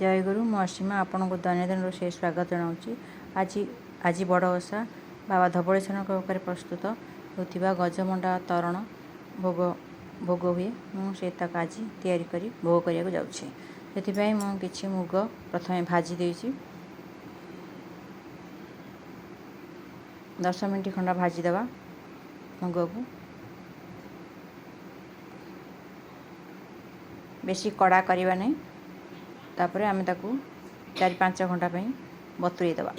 ଜୟଗୁରୁ, ମୁଁ ଅସୀମା ଆପଣଙ୍କୁ ଦୈନନ୍ଦିନ ରୋଷେଇ ସ୍ୱାଗତ ଜଣାଉଛି। ଆଜି ଆଜି ବଡ଼ ଓଷା, ବାବା ଧବଳେଶ୍ୱରଙ୍କ ଉପରେ ପ୍ରସ୍ତୁତ ହେଉଥିବା ଗଜମଣ୍ଡା ତରଣ ଭୋଗ ଭୋଗ ହୁଏ। ମୁଁ ସେ ତାକୁ ଆଜି ତିଆରି କରି ଭୋଗ କରିବାକୁ ଯାଉଛି। ସେଥିପାଇଁ ମୁଁ କିଛି ମୁଗ ପ୍ରଥମେ ଭାଜି ଦେଇଛି। 10 ମିନିଟ୍ ଖଣ୍ଡ ଭାଜିଦେବା ମୁଗକୁ, ବେଶୀ କଡ଼ା କରିବା ନାହିଁ। ତାପରେ ଆମେ ତାକୁ 4-5 ଘଣ୍ଟା ପାଇଁ ବତୁରେଇ ଦେବା।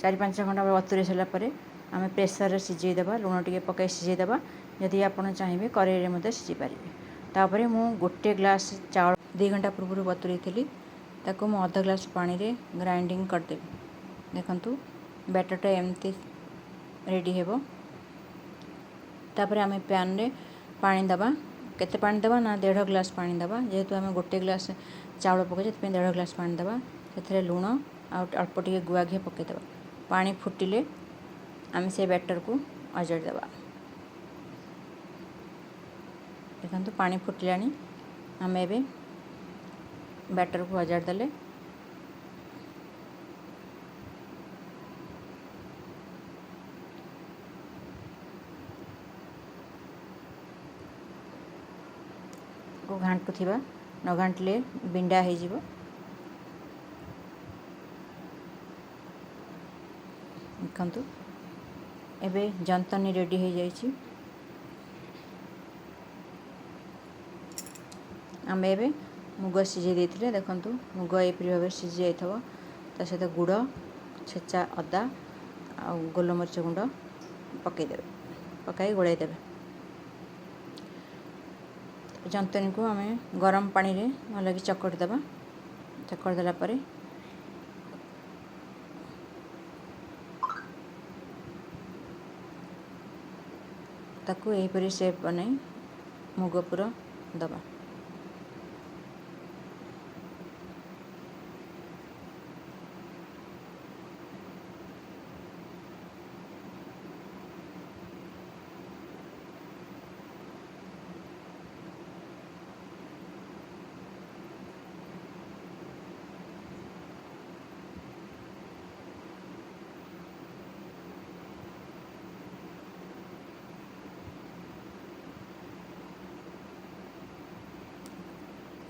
4-5 ଘଣ୍ଟା ବତୁରେଇ ସାରିଲା ପରେ ଆମେ ପ୍ରେସରରେ ସିଝେଇ ଦେବା। ଲୁଣ ଟିକେ ପକାଇ ସିଝେଇ ଦେବା। ଯଦି ଆପଣ ଚାହିଁବେ, କରେଇରେ ମଧ୍ୟ ସିଝେଇ ପାରିବେ। ତାପରେ ମୁଁ ଗୋଟେ ଗ୍ଲାସ୍ ଚାଉଳ 2 ଘଣ୍ଟା ପୂର୍ବରୁ ବତୁରେଇଥିଲି, ତାକୁ ମୁଁ ଅଧ ଗ୍ଲାସ୍ ପାଣିରେ ଗ୍ରାଇଣ୍ଡିଙ୍ଗ କରିଦେବି। ଦେଖନ୍ତୁ, ବ୍ୟାଟରଟା ଏମିତି ରେଡ଼ି ହେବ। ତାପରେ ଆମେ ପ୍ୟାନ୍ରେ ପାଣି ଦେବା। କେତେ ପାଣି ଦେବା ନା 1.5 ଗ୍ଲାସ୍ ପାଣି ଦେବା। ଯେହେତୁ ଆମେ ଗୋଟେ ଗ୍ଲାସ୍ ଚାଉଳ ପକାଇଛେ, ସେଥିପାଇଁ 1.5 ଗ୍ଲାସ୍ ପାଣି ଦେବା। ସେଥିରେ ଲୁଣ ଆଉ ଅଳ୍ପ ଟିକେ ଗୁଆ ଘିଅ ପକାଇଦେବା। ପାଣି ଫୁଟିଲେ ଆମେ ସେ ବ୍ୟାଟରକୁ ଅଜାଡ଼ି ଦେବା। ଦେଖନ୍ତୁ, ପାଣି ଫୁଟିଲାଣି। ଆମେ ଏବେ ବ୍ୟାଟରକୁ ଅଜାଡ଼ି ଦେଲେ। ଘାଣ୍ଟୁଥିବା, ନ ଘାଣ୍ଟିଲେ ବିଣ୍ଡା ହେଇଯିବ। ଦେଖନ୍ତୁ, ଏବେ ଜନ୍ତନୀ ରେଡ଼ି ହେଇଯାଇଛି। ଆମେ ଏବେ ମୁଗ ସିଝେଇ ଦେଇଥିଲେ। ଦେଖନ୍ତୁ, ମୁଗ ଏହିପରି ଭାବରେ ସିଝି ଯାଇଥିବ। ତା ସହିତ ଗୁଡ଼, ଛେଚା ଅଦା ଆଉ ଗୋଲମରିଚ ଗୁଣ୍ଡ ପକାଇଦେବେ, ପକାଇ ଗୋଳାଇ ଦେବେ। ଜନ୍ତନୀକୁ ଆମେ ଗରମ ପାଣିରେ ଭଲକି ଚକଟି ଦେବା। ଚକଟି ଦେଲା ପରେ ତାକୁ ଏହିପରି ସେପ୍ ବନାଇ ମୁଗ ପୁର ଦେବା।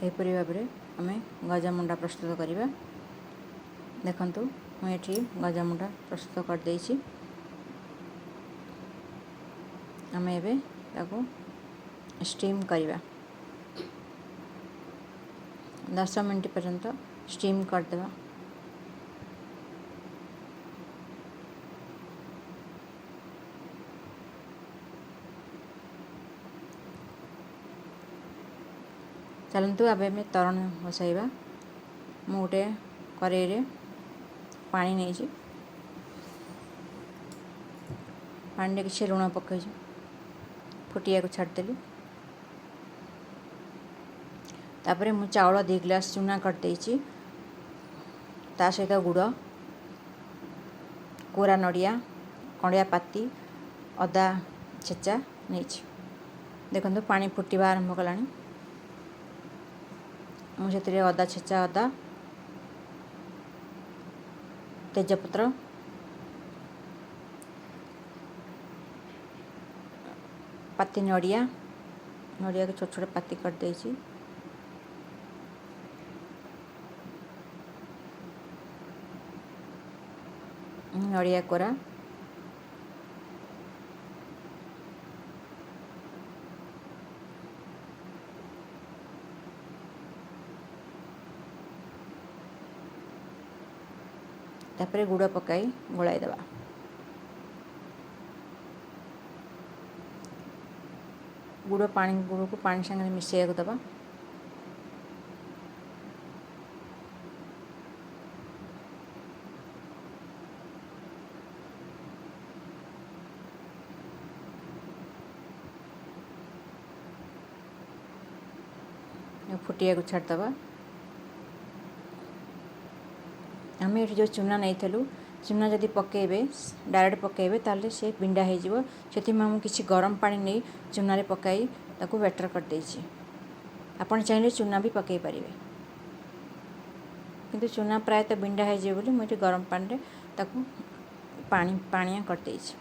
ଏହିପରି ଭାବରେ ଆମେ ଗଜାମଣ୍ଡା ପ୍ରସ୍ତୁତ କରିବା। ଦେଖନ୍ତୁ, ମୁଁ ଏଠି ଗଜାମଣ୍ଡା ପ୍ରସ୍ତୁତ କରିଦେଇଛି। ଆମେ ଏବେ ତାକୁ ଷ୍ଟିମ୍ କରିବା। 10 ମିନିଟ୍ ପର୍ଯ୍ୟନ୍ତ ଷ୍ଟିମ୍ କରିଦେବା। ଚାଲନ୍ତୁ, ଏବେ ଆମେ ତରଣ ବସାଇବା। ମୁଁ ଗୋଟେ କରେଇରେ ପାଣି ନେଇଛି। ପାଣିରେ କିଛି ଲୁଣ ପକାଇଛି, ଫୁଟିବାକୁ ଛାଡ଼ିଦେଲି। ତାପରେ ମୁଁ ଚାଉଳ 2 ଗ୍ଲାସ୍ ଚୁନା କରିଦେଇଛି। ତା ସହିତ ଗୁଡ଼, କୋରା ନଡ଼ିଆ, କଣିଆ ପାତି, ଅଦା ଛେଚା ନେଇଛି। ଦେଖନ୍ତୁ, ପାଣି ଫୁଟିବା ଆରମ୍ଭ କଲାଣି। ମୁଁ ସେଥିରେ ଅଦା ଛେଚା, ଅଦା, ତେଜପତ୍ର, ପାତି ନଡ଼ିଆ, ନଡ଼ିଆକୁ ଛୋଟ ଛୋଟ ପାତି କରିଦେଇଛି। ନଡ଼ିଆ କୋରା, ତାପରେ ଗୁଡ଼ ପକାଇ ଗୋଳାଇ ଦେବା। ଗୁଡ଼ ପାଣି, ଗୁଡ଼କୁ ପାଣି ସାଙ୍ଗରେ ମିଶାଇବାକୁ ଦେବା। ଫୁଟିବାକୁ ଛାଡ଼ିଦେବା। ଆମେ ଏଠି ଯେଉଁ ଚୁନା ନେଇଥିଲୁ, ଚୁନା ଯଦି ପକାଇବେ, ଡାଇରେକ୍ଟ ପକାଇବେ, ତାହେଲେ ସେ ବିଣ୍ଡା ହେଇଯିବ। ସେଥିପାଇଁ ମୁଁ କିଛି ଗରମ ପାଣି ନେଇ ଚୁନାରେ ପକାଇ ତାକୁ ବ୍ୟାଟର୍ କରିଦେଇଛି। ଆପଣ ଚାହିଁଲେ ଚୁନା ବି ପକାଇ ପାରିବେ, କିନ୍ତୁ ଚୁନା ପ୍ରାୟତଃ ବିଣ୍ଡା ହେଇଯିବ ବୋଲି ମୁଁ ଏଠି ଗରମ ପାଣିରେ ତାକୁ ପାଣି ପାଣିଆ କରିଦେଇଛି।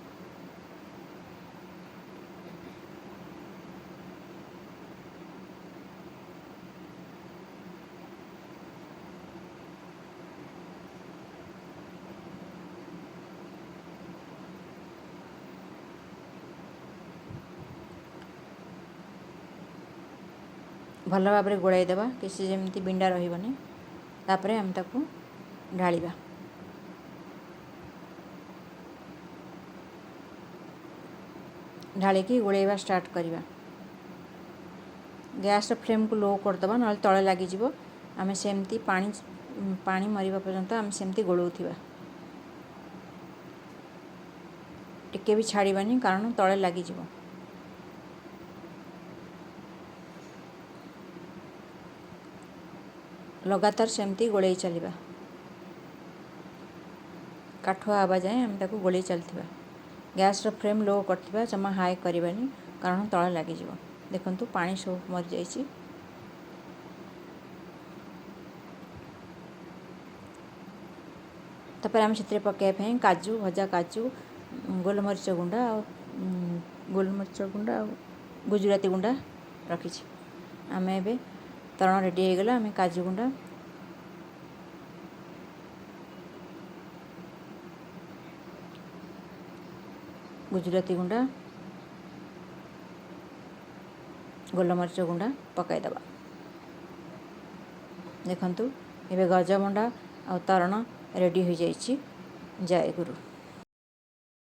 ଭଲ ଭାବରେ ଗୋଳାଇ ଦେବା, କିଛି ଯେମିତି ବିଣ୍ଡା ରହିବନି। ତାପରେ ଆମେ ତାକୁ ଢାଳିବା। ଢାଳିକି ଗୋଳେଇବା ଷ୍ଟାର୍ଟ କରିବା। ଗ୍ୟାସ୍ର ଫ୍ଲେମ୍କୁ ଲୋ କରିଦେବା, ନହେଲେ ତଳେ ଲାଗିଯିବ। ଆମେ ସେମିତି ପାଣି ପାଣି ମରିବା ପର୍ଯ୍ୟନ୍ତ ଆମେ ସେମିତି ଗୋଳଉଥିବା, ଟିକେ ବି ଛାଡ଼ିବାନି, କାରଣ ତଳେ ଲାଗିଯିବ। ଲଗାତାର ସେମିତି ଗୋଳେଇ ଚାଲିବା, କାଠୁଆ ହେବା ଯାଏଁ ଆମେ ତାକୁ ଗୋଳେଇ ଚାଲିଥିବା। ଗ୍ୟାସ୍ର ଫ୍ଲେମ୍ ଲୋ କରିଥିବା, ଜମା ହାଇ କରିବାନି, କାରଣ ତଳେ ଲାଗିଯିବ। ଦେଖନ୍ତୁ, ପାଣି ସବୁ ମରିଯାଇଛି। ତାପରେ ଆମେ ସେଥିରେ ପକାଇବା ପାଇଁ କାଜୁ, ଭଜା କାଜୁ, ଗୋଲମରିଚ ଗୁଣ୍ଡ ଆଉ ଗୋଲମରିଚ ଗୁଣ୍ଡ ଆଉ ଗୁଜୁରାତି ଗୁଣ୍ଡ ରଖିଛି। ଆମେ ଏବେ ତରଣ ରେଡ଼ି ହେଇଗଲା। ଆମେ କାଜୁ ଗୁଣ୍ଡ, ଗୁଜୁରାତି ଗୁଣ୍ଡ, ଗୋଲମରିଚ ଗୁଣ୍ଡ ପକାଇଦେବା। ଦେଖନ୍ତୁ, ଏବେ ଗଜମଣ୍ଡା ଆଉ ତରଣ ରେଡ଼ି ହୋଇଯାଇଛି। ଜୟ ଗୁରୁ।